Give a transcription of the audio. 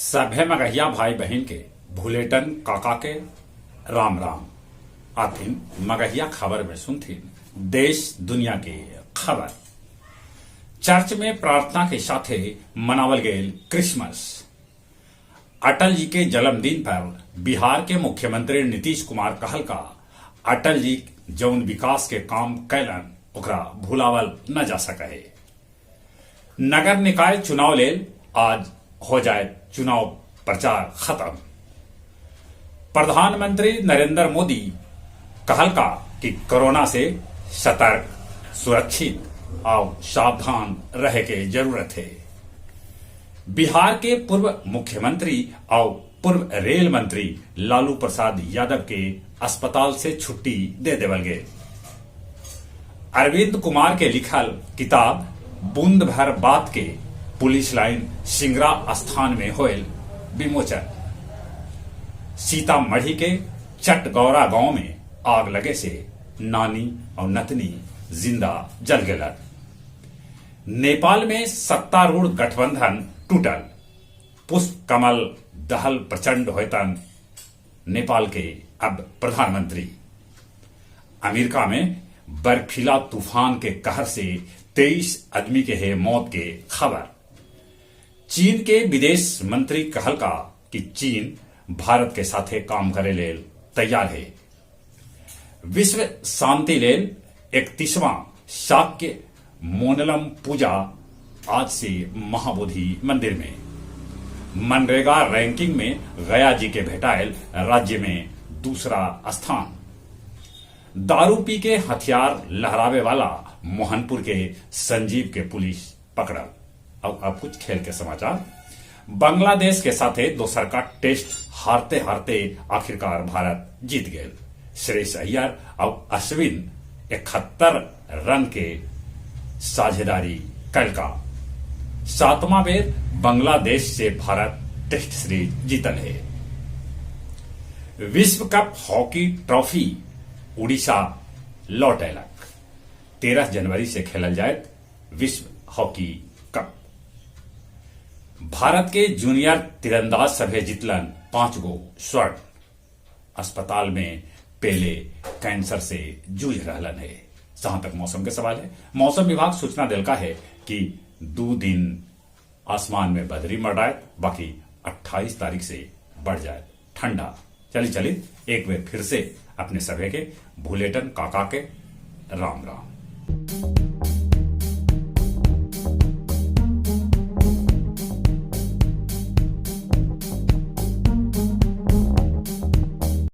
सभे मगहिया भाई बहिन के भुलेटन काका के राम राम। आथिन मगहिया खबर में सुनथिन देश दुनिया के खबर। चर्च में प्रार्थना के साथे मनावल गेल क्रिसमस। अटल जी के जन्मदिन पर बिहार के मुख्यमंत्री नीतीश कुमार कहलका अटल जी जौन विकास के काम कैलन ओकरा भुलावल न जा सके हे। नगर निकाय चुनाव लेल आज हो जाए चुनाव प्रचार खत्म। प्रधानमंत्री नरेंद्र मोदी कहलका कि कोरोना से सतर्क, सुरक्षित और सावधान रहे के जरूरत है। बिहार के पूर्व मुख्यमंत्री और पूर्व रेल मंत्री लालू प्रसाद यादव के अस्पताल से छुट्टी दे देवल गए। अरविंद कुमार के लिखल किताब बूंद भर बात के पुलिस लाइन सिंगरा स्थान में होयल विमोचन। सीतामढ़ी के चटगौरा गांव में आग लगे से नानी और नतनी जिंदा जल गेलन। नेपाल में सत्तारूढ़ गठबंधन टूटल। पुष्प कमल दहल प्रचंड होयतन नेपाल के अब प्रधानमंत्री। अमेरिका में बर्फीला तूफान के कहर से 23 आदमी के है मौत के खबर। चीन के विदेश मंत्री कहलका कि चीन भारत के साथे काम करे लेल तैयार है। विश्व शांति लेल 31वां शाक्य मोनलम पूजा आज से महाबोधि मंदिर में। मनरेगा रैंकिंग में गया जी के भेटायल राज्य में दूसरा स्थान। दारू पी के हथियार लहरावे वाला मोहनपुर के संजीव के पुलिस पकड़ल। और अब कुछ खेल के समाचार। बांग्लादेश के साथे दोसर का टेस्ट हारते हारते आखिरकार भारत जीत गए। श्रेयस अय्यर और अश्विन 71 रन के साझेदारी कल का। सातवां बेर बांग्लादेश से भारत टेस्ट सीरीज जीतल है। विश्व कप हॉकी ट्रॉफी उड़ीसा लौट अयलक। 13 जनवरी से खेलल जाए विश्व हॉकी कप। भारत के जूनियर तीरंदाज सभे जीतलन 5 गो स्वर्ण। अस्पताल में पेले कैंसर से जूझ रहलन है। जहां तक मौसम के सवाल है, मौसम विभाग सूचना देलका है कि 2 दिन आसमान में बदरी मंडराए, बाकी 28 तारीख से बढ़ जाए ठंडा। चली चली एक बार फिर से अपने सभे के भूलेटन काका के राम राम।